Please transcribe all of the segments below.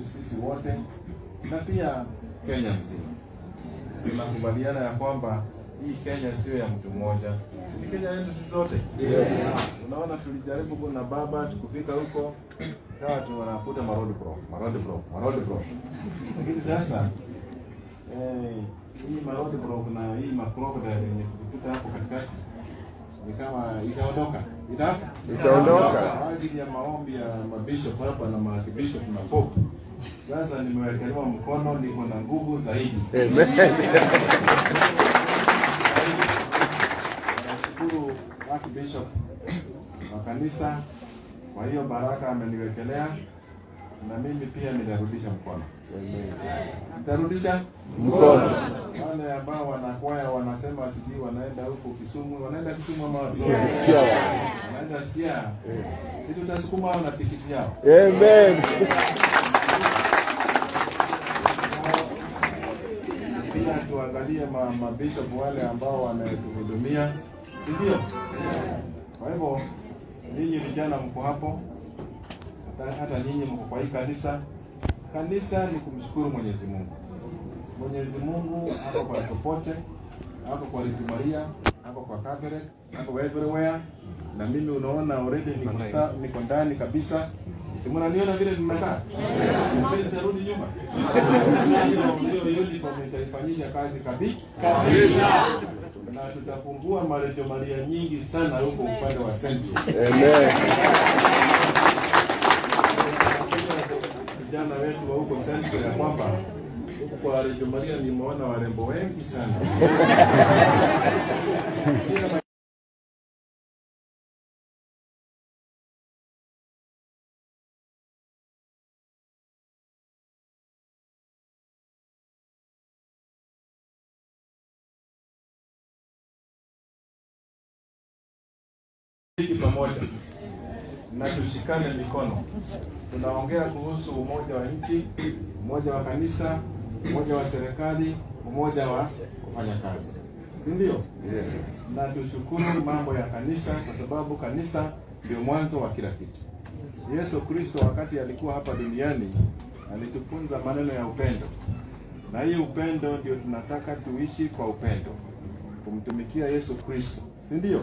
sisi wote na pia Kenya mzima. Tunakubaliana ya kwamba hii Kenya sio ya mtu mmoja, si ni Kenya yetu sisi zote? Yes. Unaona, tulijaribu kuna baba tukufika huko kawa tunakuta maroad block, maroad block, maroad block, lakini sasa hii maroad block na hii macrocodile yenye tulikuta hapo katikati ni kama itaondoka, Itaondoka. Kwa ajili ya maombi ya mabishop hapa na maarchbishop na pope. Sasa nimewekelewa mkono, niko na nguvu zaidi. Amen. Nashukuru Archbishop wa kanisa kwa hiyo baraka ameniwekelea, na mimi pia nitarudisha mkono. Nitarudisha Mkono. Wale ambao wanakwaya wanasema sijui wanaenda huko Kisumu, wanaenda Kisumu ama wapi? Siaya. Wanaenda Siaya. Si tutasukuma hao na tikiti yao. Amen. Pia tuangalie mabishop wale ambao wametuhudumia, si ndio? Kwa hivyo nyinyi vijana mko hapo, hata nyinyi mko kwa hii kanisa. Kanisa ni kumshukuru Mwenyezi Mungu. Mwenyezi Mungu ako kwa popote, ako kwa Reggio Maria, ako kwa Catholic, ako everywhere. Na mimi unaona already niko ndani kabisa. Si mnaniona vile nimekaa? Mimi nitarudi nyuma. Hiyo uniform itaifanyisha kazi kabisa. Na tutafungua marejo Maria nyingi sana huko upande wa Central. Amen. Vijana wetu wa huko Central ya kwamba huko kwa Reggio Maria nimeona warembo wengi sana. Pamoja na tushikane mikono. Tunaongea kuhusu umoja wa nchi, umoja wa kanisa, umoja wa serikali, umoja wa kufanya kazi, si ndio? Yes. Na tushukuru mambo ya kanisa, kwa sababu kanisa ndio mwanzo wa kila kitu. Yesu Kristo wakati alikuwa hapa duniani alitufunza maneno ya upendo, na hii upendo ndio tunataka tuishi kwa upendo, kumtumikia Yesu Kristo, si ndio?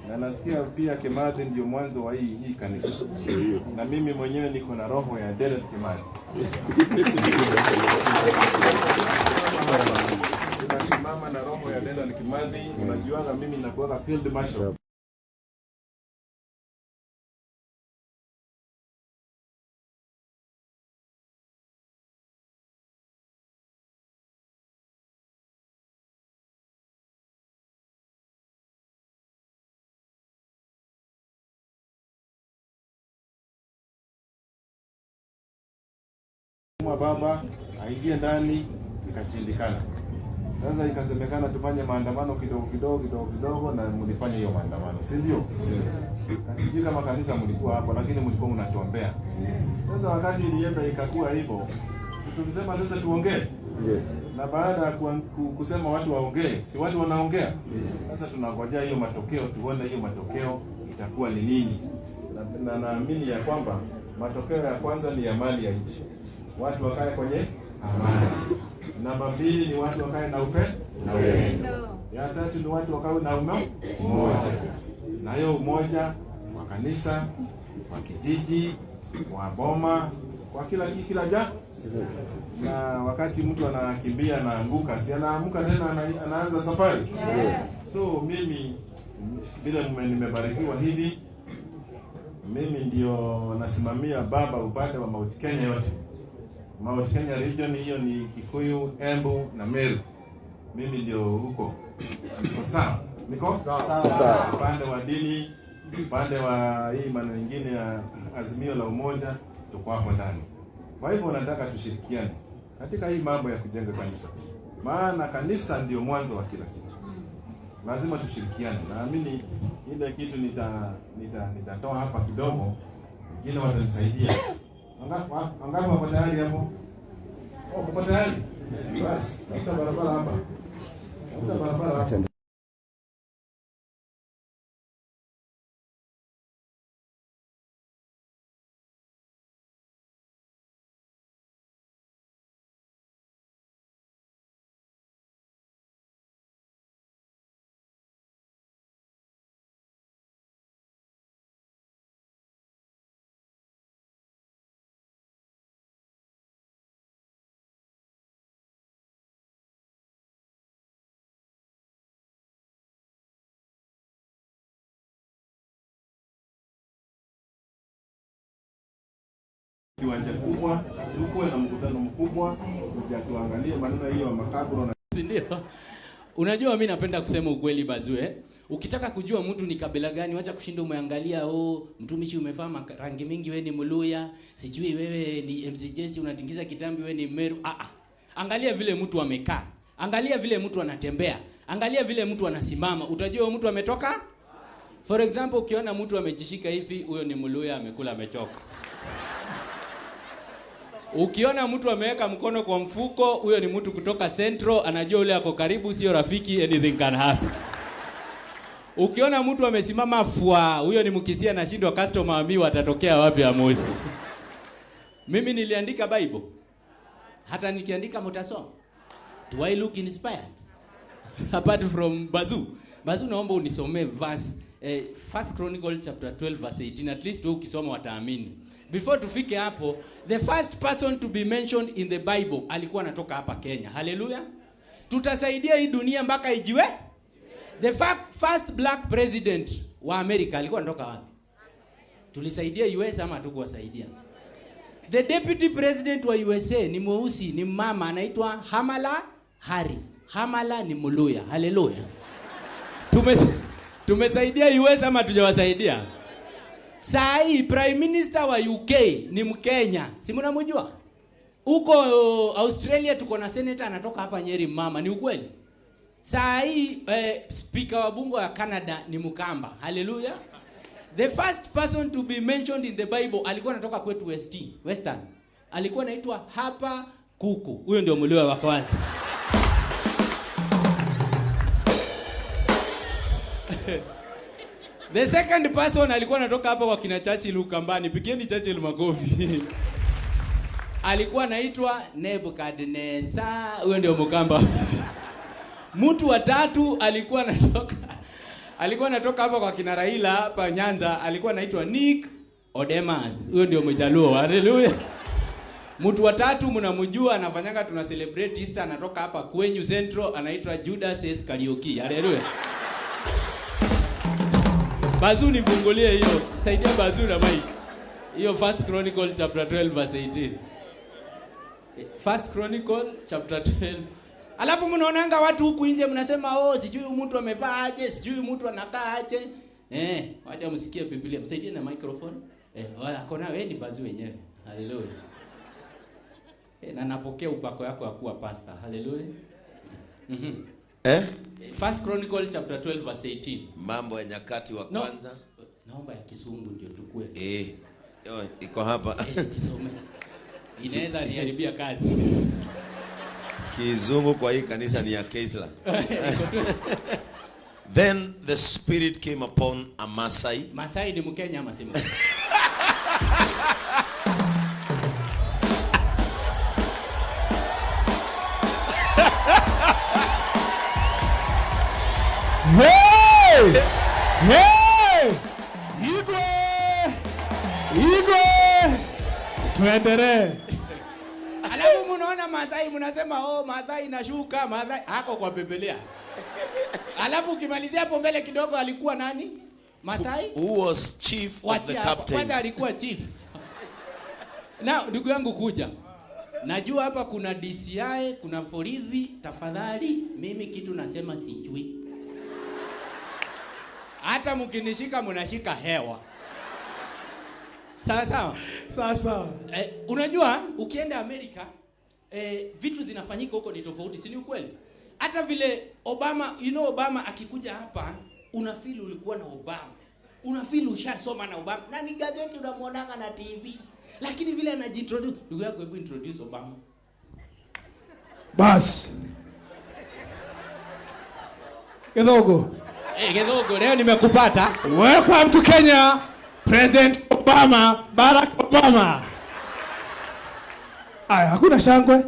Na nasikia pia Kimathi ndio mwanzo wa hii kanisa, na mimi mwenyewe niko na roho ya Dedan Kimathi. Tunasimama na roho ya Dedan Kimathi. Unajuaga mimi nakuwaga field marshal. Baba aingie ndani, ikashindikana. Sasa ikasemekana tufanye maandamano kidogo kidogo kidogo kidogo, na mlifanya hiyo maandamano, si ndio? Sijui kama kanisa mlikuwa hapo, lakini mlikuwa mnatuombea. Sasa wakati ilienda ikakuwa hivyo, si tulisema sasa tuongee? Yes. Na baada ya kusema watu waongee, si watu wanaongea? Sasa tunangojea hiyo matokeo, tuone hiyo matokeo itakuwa ni nini. Na naamini ya kwamba matokeo ya kwanza ni amani ya nchi, watu wakae kwenye amani. Namba mbili ni watu wakae na na upendo. Ya tatu ni watu wakae na umoja, na hiyo umoja wa kanisa, wa kijiji, wa boma, kwa kila ja na wakati mtu anakimbia anaanguka, si anaamka tena anaanza safari. Yes. So mimi vile nimebarikiwa hivi, mimi ndio nasimamia baba upande wa Mount Kenya yote. Mount Kenya region hiyo ni Kikuyu, Embu na Meru. Mimi ndio huko. Niko sawa? Niko Sawa. Upande wa dini, upande wa hii maneno mengine ya Azimio la Umoja, tuko hapo ndani. Kwa hivyo nataka tushirikiane katika hii mambo ya kujenga kanisa, maana kanisa ndio mwanzo wa kila kitu. Lazima tushirikiane. Naamini ile kitu nitatoa hapa kidogo, wengine watanisaidia. Wangapi wako tayari hapo? Oh, mko tayari? Basi, tafuta barabara hapa. Tafuta barabara hapa. Kiwanja kubwa, tukuwe na mkutano mkubwa, kuja tuangalie maneno hiyo makaburi na Si ndio? Unajua mimi napenda kusema ukweli bazue. Ukitaka kujua mtu ni kabila gani, wacha kushinda umeangalia, oh, mtumishi umevaa rangi mingi, wewe ni Mluya, sijui wewe ni MC Jesse unatingiza kitambi, wewe ni Meru. Ah ah. Angalia vile mtu amekaa. Angalia vile mtu anatembea. Angalia vile mtu anasimama, utajua huyo mtu ametoka. For example, ukiona mtu amejishika hivi, huyo ni Mluya amekula amechoka. Ukiona mtu ameweka mkono kwa mfuko, huyo ni mtu kutoka Central, anajua ule ako karibu, sio rafiki, anything can happen. Ukiona mtu amesimama fwa, huyo ni Mkisia anashindwa customer ami watatokea wapi Amosi. Mimi niliandika Bible. Hata nikiandika mtasoma. Do I look inspired? Apart from Bazu. Bazu, naomba unisomee verse First Chronicle chapter 12 verse 18. At least wewe ukisoma wataamini. Before tufike hapo, the first person to be mentioned in the Bible alikuwa anatoka hapa Kenya. Hallelujah. Tutasaidia hii dunia mpaka ijiwe. The first black president wa America alikuwa anatoka wapi? Tulisaidia US ama hatukuwasaidia? The deputy president wa USA ni mweusi, ni mama anaitwa Kamala Harris. Kamala ni Mluya. Hallelujah. Tumesaidia US ama hatujawasaidia? Saa hii prime minister wa UK ni Mkenya. Si mnamjua? Huko Australia tuko na senator anatoka hapa Nyeri, mama, ni ukweli? Saa hii speaker wa bunge wa Canada ni Mkamba. Hallelujah. The first person to be mentioned in the Bible alikuwa anatoka kwetu West, Western. Alikuwa anaitwa Hapa Kuku. Huyo ndio Mluya wa kwanza. The second person alikuwa anatoka hapa kwa kina Churchill Ukambani. Pigeni Churchill makofi. Alikuwa anaitwa Nebuchadnezzar. Huyo ndio Mkamba. Mtu wa tatu alikuwa anatoka hapa kwa kina Raila hapa Nyanza, alikuwa anaitwa Nick Odemas. Huyo ndio Mjaluo. Hallelujah. Mtu wa tatu mnamjua, anafanyanga tuna celebrate Easter, anatoka hapa kwenyu Central, anaitwa Judas Iscariot. Hallelujah. Bazu nifungulie hiyo. Saidia Bazu na mic. Hiyo First Chronicle chapter 12 verse 18. First Chronicle chapter 12. Alafu mnaonanga watu huku nje mnasema, oh, sijui mtu amevaa aje, sijui mtu anakaa aje. Wacha msikie Biblia. Msaidie na microphone. Akona wewe ni Bazu wenyewe. Hallelujah. Na napokea upako yako ya kuwa pastor. Hallelujah. First Chronicle chapter 12 verse 18. Mambo ya Nyakati wa Kwanza. No. Naomba ya Kisungu ndio tukue. Iko hapa. Isome. Inaweza niharibia kazi. Kizungu kwa hii kanisa ni ya Keisla. Then the spirit came upon Amasai. Masai ni Mkenya ama si Mkenya? Hey! Hey! Igwe! Igwe! Tuendelee. Alafu mnaona Masai mnasema, oh, Masai inashuka, Masai hako kwa Biblia. Alafu ukimalizia hapo mbele kidogo alikuwa nani? Masai? Who was chief of the captains? Kwanza alikuwa chief. Na ndugu yangu kuja. Najua hapa kuna DCI, kuna Forithi, tafadhali mimi kitu nasema sijui. Hata mkinishika mnashika hewa. Sawa sawa? Sawa sawa. Unajua ukienda Amerika vitu zinafanyika huko ni tofauti, si ni ukweli? Hata vile Obama, you know Obama akikuja hapa, una feel ulikuwa na Obama. Una feel ushasoma na Obama. Na ni gazeti unamuonanga na TV. Lakini vile anajiintroduce, ndugu yako hebu introduce Obama. Bas. Kidogo. Kidogo leo nimekupata. Welcome to Kenya, President Obama, Barack Obama. Aya, hakuna shangwe.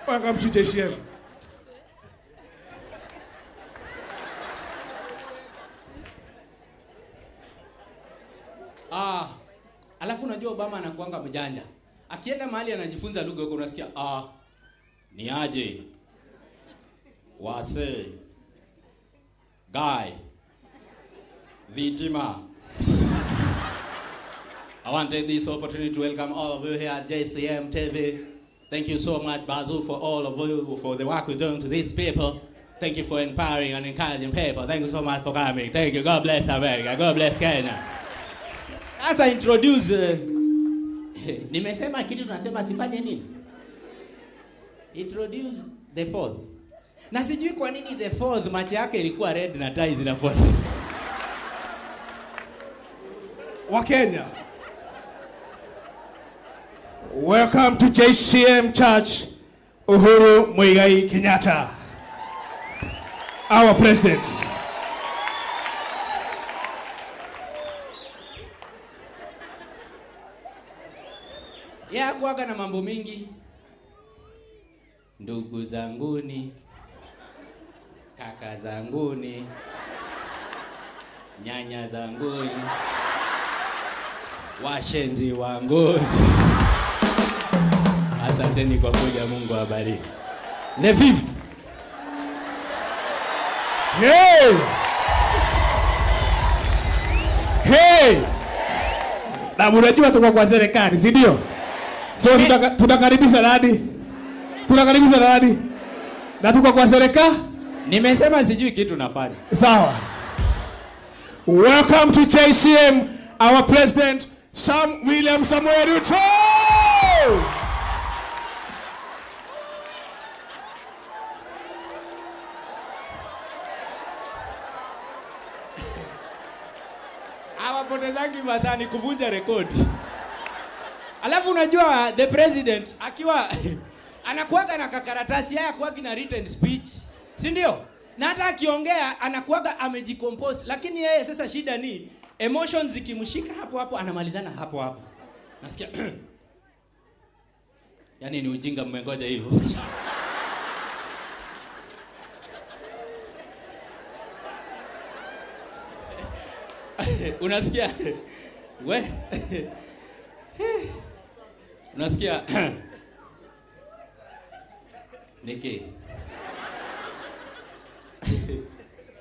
Welcome to JCM. Alafu unajua Obama anakuanga mjanja. Akienda mahali anajifunza lugha huko unasikia, ni aje? Wase. Guy. Vitima. I want to take this opportunity to welcome all of you here at JCM TV. Thank you so much, Bazu, for all of you, for the work you're doing to these people. Thank you for empowering and encouraging people. Thank you so much for coming. Thank you. God bless America. God bless Kenya. As I introduce, nimesema kitu tunasema sifanye nini? Introduce the fourth. Na sijui kwa nini the fourth macho yake ilikuwa red na tai zinafuata. Wakenya, welcome to JCM Church, Uhuru Muigai Kenyatta, our president. Ya kuwaga na mambo mingi. Ndugu zanguni, kaka zanguni, nyanya zanguni, washenzi wanguni. Asanteni kwa kuja, Mungu awabariki. The fifth. Hey! Hey! Na unajua tuko kwa serikali, si ndio? So tunakaribisha nani? Tunakaribisha nani? Na tuko kwa serikali? Nimesema sijui kitu nafanya. Sawa. Welcome to JCM, our president Sam William Samuel Ruto. Hawapotezangi masaa, ni kuvunja rekodi. Alafu unajua the president akiwa anakuwaga na kakaratasi yake, hakuwagi na written speech, si ndio? Na hata akiongea anakuwaga amejicompose, lakini yeye sasa shida ni emotions zikimshika hapo hapo anamalizana hapo hapo. Nasikia yaani ni ujinga mmengoja hivyo. Unasikia? We. Unasikia? Niki.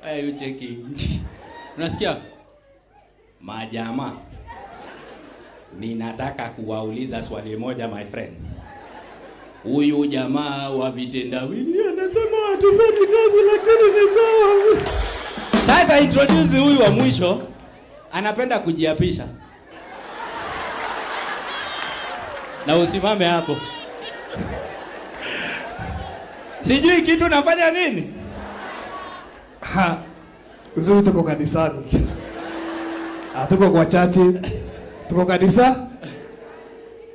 Why are you checking? Unasikia? Majamaa, ninataka kuwauliza swali moja, my friends. Huyu jamaa wa vitendawili anasema hatufanyi kazi, lakini ni sawa. Sasa introduce huyu wa mwisho, anapenda kujiapisha. Na usimame hapo. Sijui kitu nafanya nini? Ha. Uzuri tuko kanisani. Hatuko kwa chachi. Tuko kanisa.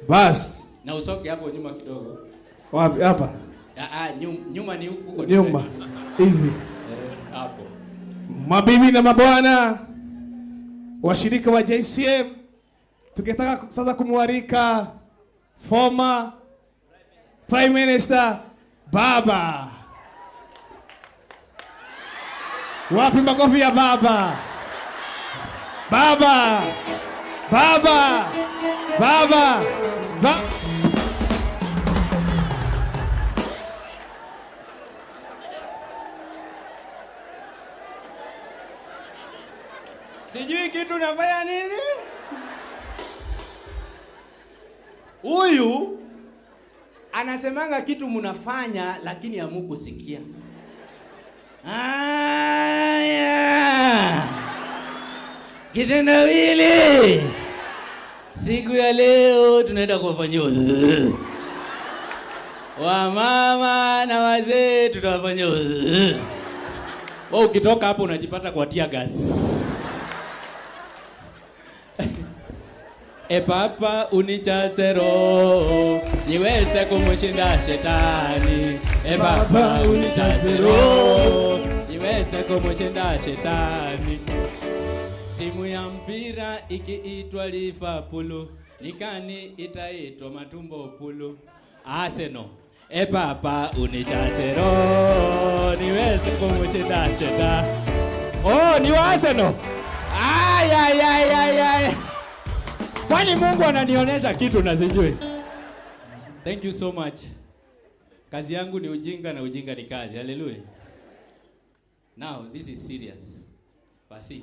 Bas. Na usoke hapo nyuma kidogo. Wapi hapa? Nyuma ni huko. Nyuma. Hivi. Hapo. Mabibi na mabwana, washirika wa JCM, tukitaka sasa kumwalika former Prime Minister Baba. Wapi makofi ya Baba? Baba! Baba! Baba! Sijui kitu nafanya nini? Huyu anasemanga kitu mnafanya lakini hamukusikia. Aya. Kitendawili. Siku ya leo tunaenda kuwafanyia wamama na wazee, tutawafanyia. Wewe ukitoka hapo unajipata kwa tear gas. E papa unichase roho niweze kumshinda shetani. E papa unichase roho niweze kumshinda shetani. Timu ya mpira ikiitwa Liverpool, nikani itaitwa matumbo pulu? Arsenal. E papa unichase roho niweze kumshinda shetani. Oh, ni wa Arsenal. Ay ay ay ay ay. Kwani Mungu ananionyesha kitu na sijui. Thank you so much. Kazi yangu ni ujinga na ujinga ni kazi. Hallelujah. Now this is serious. Basi.